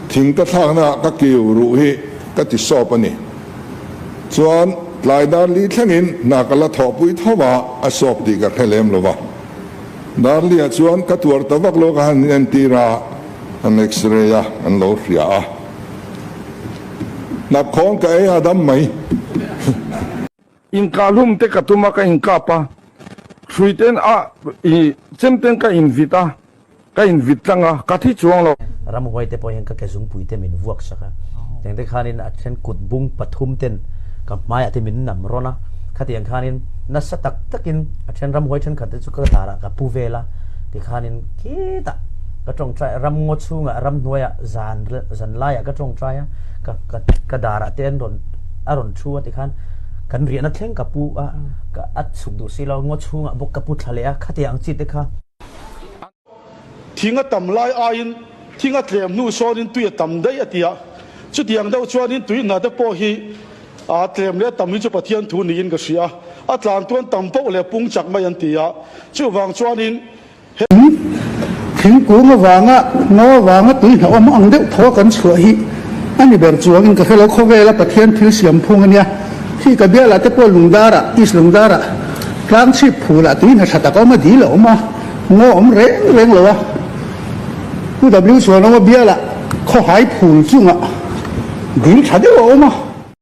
Thing ka thlaknaah ka kiu ruh hi ka ti sawp a ni. Chuan tlai dar li thlengin hna ka la thawhpui tho a, a sawp tih ka hre lem lo va. Dar liah chuan ka tuar ta vak lo ka han entir a, an x-ray a, an lo hria a. Hnapkhawn ka ei a dam mai. Inkahlum te ka tum a, ka inkap a, hrui ten a i chem ten ka invit a, ka invit tlang a, ka thi chuang lo. Ramhuai te pawh hian ka ke zungpui te min vuak sak a, tiang te khanin a then kut bung pathum ten ka hmaiah te min nam rawn a, khatiang khanin nasa tak takin a then ramhuai thenkhat te chu ka darah ka pu vel a, tikhanin khitah ka tawngtai ramngaw chhungah ramhnuaiah zan zanlaiah ka tawngtai a, ka ka ka darah te an rawn a rawn thu a tikhan kan riahna thleng ka pu a, ka a chhuk duh si lo, ngaw chhungah bawk ka pu thla leh a, khatiang ang chi te kha. Thing a tam lai aiin thing a tlem hnu sawnin tui a tam daih a ti a, chutiang deuh chuanin tui hna te pawh hi a tlem leh tam hi chu Pathian thu niin ka hria a, a tlan tuan tam poh leh pung chak mai an ti a, chuvang chuanin he. Thingkung avanga ngaw avanga tui hna awm ang deuh thaw kan chhuah hi a ni ber chuangin ka hre lo, khawvela Pathian thil siam phung a nia, khi ka bialah te pawh Lungdarah, East Lungdarah, tlang chhip phulah tui hna tha tak a awm a, dil a awm a. Ngaw awm reng reng lo a, Pu W Chhuanawma bialah khawhai phul chungah dil tha deuh a awm a.